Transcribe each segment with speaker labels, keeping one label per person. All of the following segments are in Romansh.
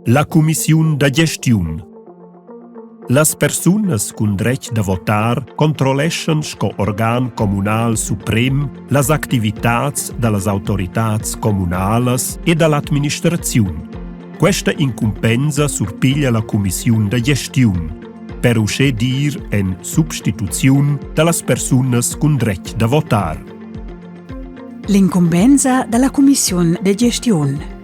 Speaker 1: La cumissiun da gestiun. Las persunas cun dretg da votar controlleschan sco organ communal suprem las activitads da las autoritads communalas e da l'administraziun. Questa incumbensa surpiglia la cumissiun da gestiun, per uschè dir en substituziun da las persunas cun dretg da votar.
Speaker 2: L'incumbensa da la cumissiun da gestiun.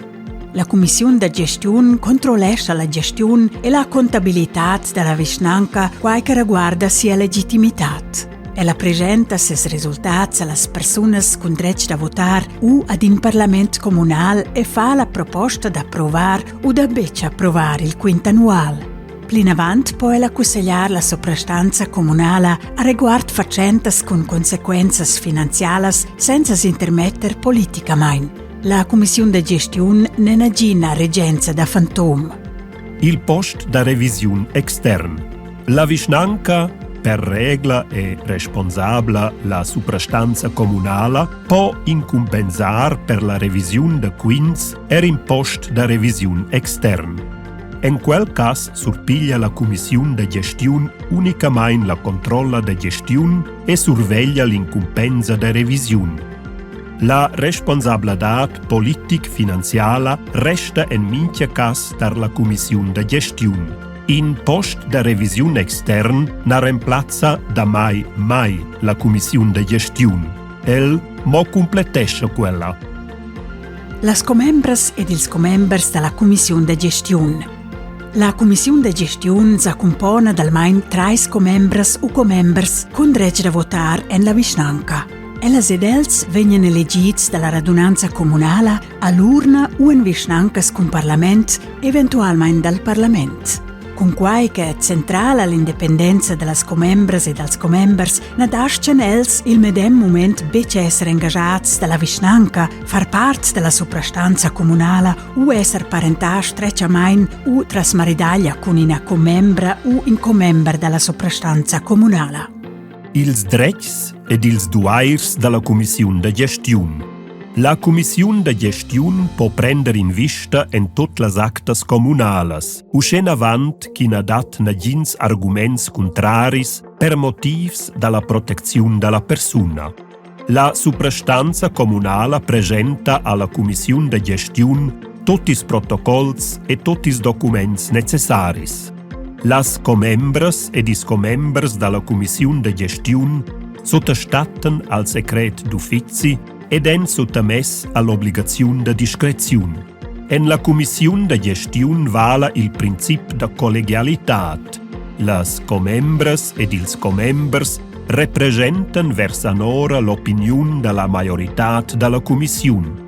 Speaker 2: La cumissiun da gestiun controllescha la gestiun e la contabilitad da la vischnanca quai che reguarda sia legitimitad. Ella presenta ses resultats a las persunas cun dretg da votar u ad in parlament communal e fa la proposta d'approvar u da betg approvar il quint annual. Plinavant po ella cussegliar la suprastanza communala a reguard fatschentas cun consequenzas finanzialas senza s'intermetter politicamain. La cumissiun da gestiun n'è nagina regenza da fantom.
Speaker 1: Il post da revisiun extern. La vischnanca, per regla è responsabla la suprastanza communala, po incumbensar per la revisiun da quints er in post da revisiun extern. En quel cass surpiglia la cumissiun da gestiun unicamain la controlla da gestiun e surveglia l'incumbensa da revisiun. La responsabladad politic-finanziala resta en mintga cass tar la cumissiun da gestiun. In post da revisiun extern na remplazza damai mai la cumissiun da gestiun. El mo cumplettescha quella.
Speaker 2: Las commembras ed ils commembers da la cumissiun da gestiun. La cumissiun da gestiun sa cumpona d'almain trais commembras u commembers cun dretg da votar en la vischnanca. Ellas ed els vegnan elegids da la radunanza communala a l'urna u en vischnancas cun parlament, eventualmain dal parlament. Cunquai che centrala l'independenza da las commembras e dals commembers na dastgan els il medem mument betg esser engaschads da la vischnanca, far part da la suprastanza communala u esser parentà stretgamain u tras maridaglia cun ina commembra u in commember da la suprastanza communala.
Speaker 1: Ils dretgs ed ils duairs da la cumissiun da gestiun. La cumissiun da gestiun po prender invista en tut las actas communalas, uschenavant ch'i na dat nagins arguments cuntraris per motivs da la protecziun da la persuna. La suprastanza communala presenta alla cumissiun da gestiun tut ils protocols e tut ils documents necessaris. Las commembras ed ils commembers dalla cumissiun da gestiun suttastattan al secret d'uffizi ed èn suttamess all'obligaziun da discreziun. En la cumissiun da gestiun vala il princip da collegialitad. Las commembras ed ils commembers representan vers anora l'opiniun da la maioritad da la cumissiun.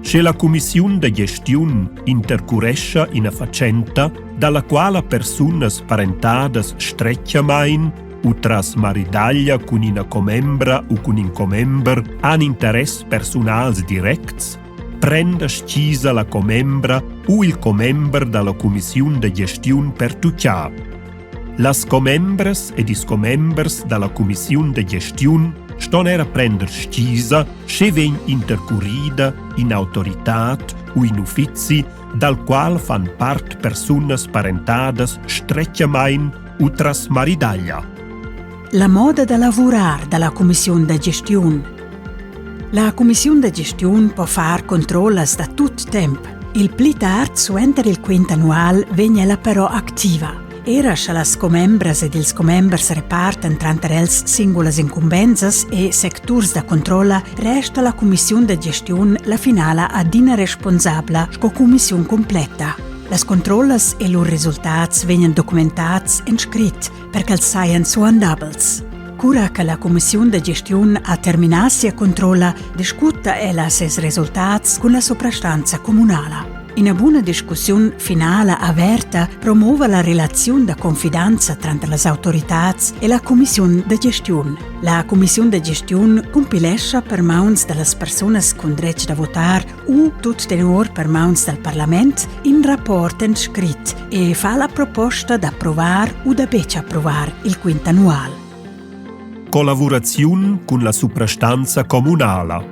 Speaker 1: Sche la cumissiun da gestiun intercurescha ina fatschenta, dalla quala persunas parentadas stretgamain u tras maridaglia cun ina commembra u cun in commember han interess persunals directs, prenda stgisa la commembra u il commember dalla cumissiun da gestiun pertuccà. Las commembras ed ils commembers dalla cumissiun da gestiun ston era prender stgisa, sche vegn intercurida in'autoritad u in uffizi dal qual fan part persunas parentadas stretgamain u tras maridaglia.
Speaker 2: La moda da lavurar da la cumissiun da gestiun. La cumissiun da gestiun po far controllas da tut temp. Il pli tard suenter il quint annual vegn ella però activa. Era sche las commembras ed ils commembers repartan tranter els singulas incumbensas e secturs da controlla, resta la cumissiun da gestiun la finala adina responsabla sco cumissiun completta. Las controllas e lur resultats vegnan documentads en scrit per ch'els sajan suandabels. Cura che la cumissiun da gestiun ha terminà sia controlla, discuta ella ses resultats cun la suprastanza communala. Ina buna discussiun finala averta promova la relaziun da confidanza tranter las autoritads e la cumissiun da gestiun. La cumissiun da gestiun cumpilescha per mauns da las persunas cun dretg da votar u tut tenor per mauns dal parlament in rapport en scrit e fa la proposta d'approvar u da betg approvar il quint annual.
Speaker 1: Collavuraziun cun la suprastanza communala.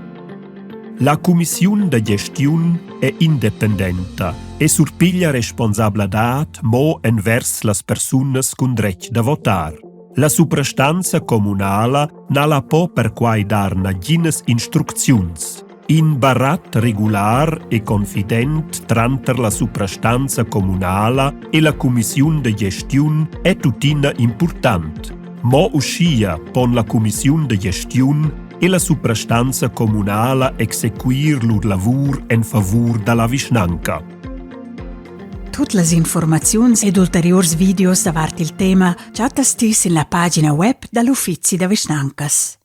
Speaker 1: La cumissiun da gestiun è independenta e surpiglia responsabladad mo envers las persunas cun dretg da votar. La suprastanza communala na la po perquai dar naginas instrucziuns. In barat regular e confident tranter la suprastanza communala e la cumissiun da gestiun è tuttina impurtant. Mo uschia pon la cumissiun da gestiun e la suprastanza communala exequir lur lavur en favur da la vischnanca.
Speaker 2: Tut las informaziuns ed ulteriurs videos davart il tema chattas ti sin la pagina web da l'Uffizi da vischnancas.